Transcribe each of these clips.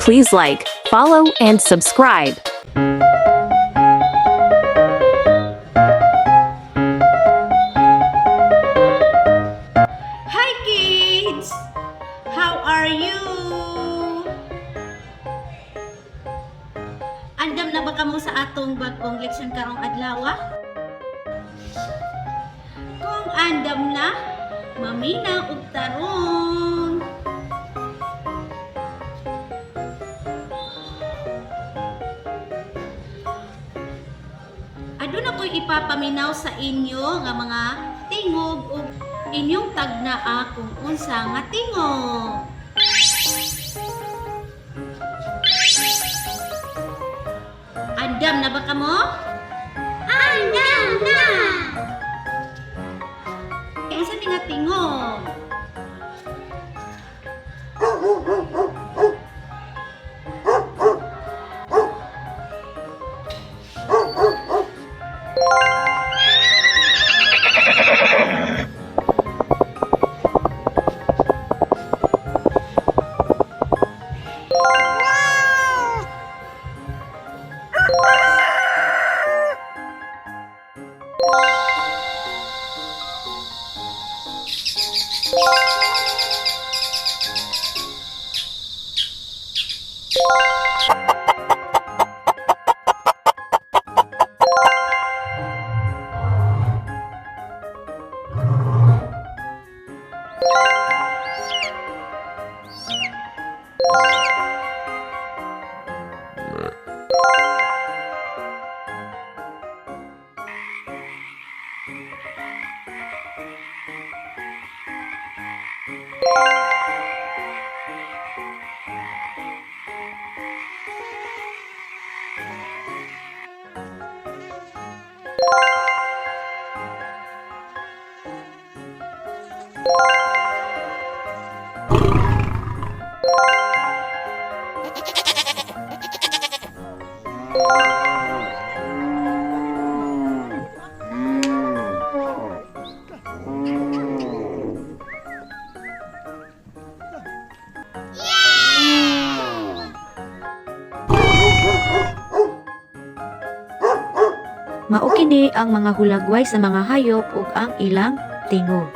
Please like, follow, and subscribe. Hi, kids! How are you? Andam na ba kamo sa atong bagong leksyon karong adlaw? Kung andam na, mamina og tarong. Aduna ko'y ipapaminaw sa inyo nga mga tingog ug inyong tagnaa kung unsa nga tingog. Andam na ba kamo? Andam na! Unsa ni nga tingog? Mao kini ang mga hulagway sa mga hayop ug ang ilang tingog.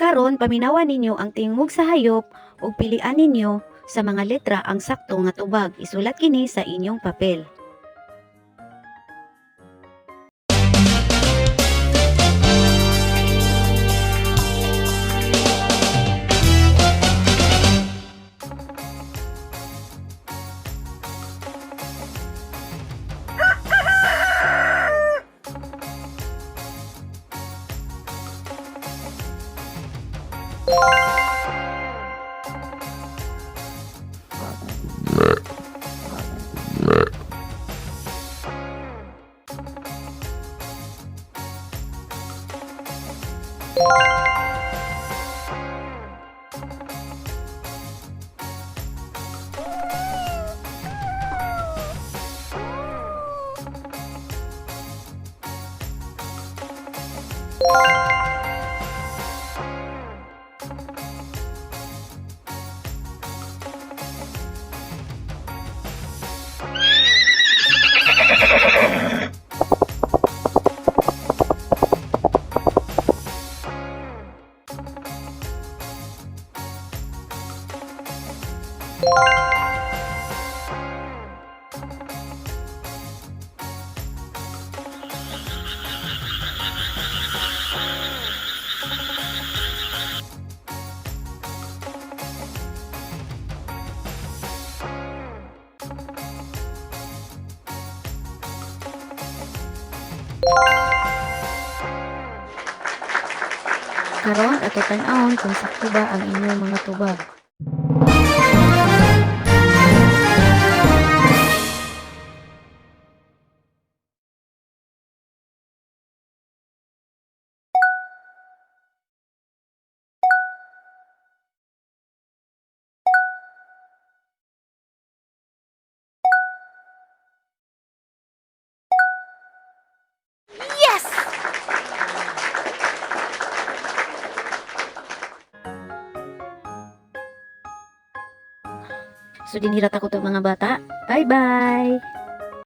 Karon paminawa ninyo ang tingog sa hayop ug pilian ninyo sa mga letra ang sakto nga tubag. Isulat kini sa inyong papel. Karon ato tan-awon kung sakto ba ang inyong mga tubag. Yes! So dinhi ra ta ko to, mga bata. Bye bye.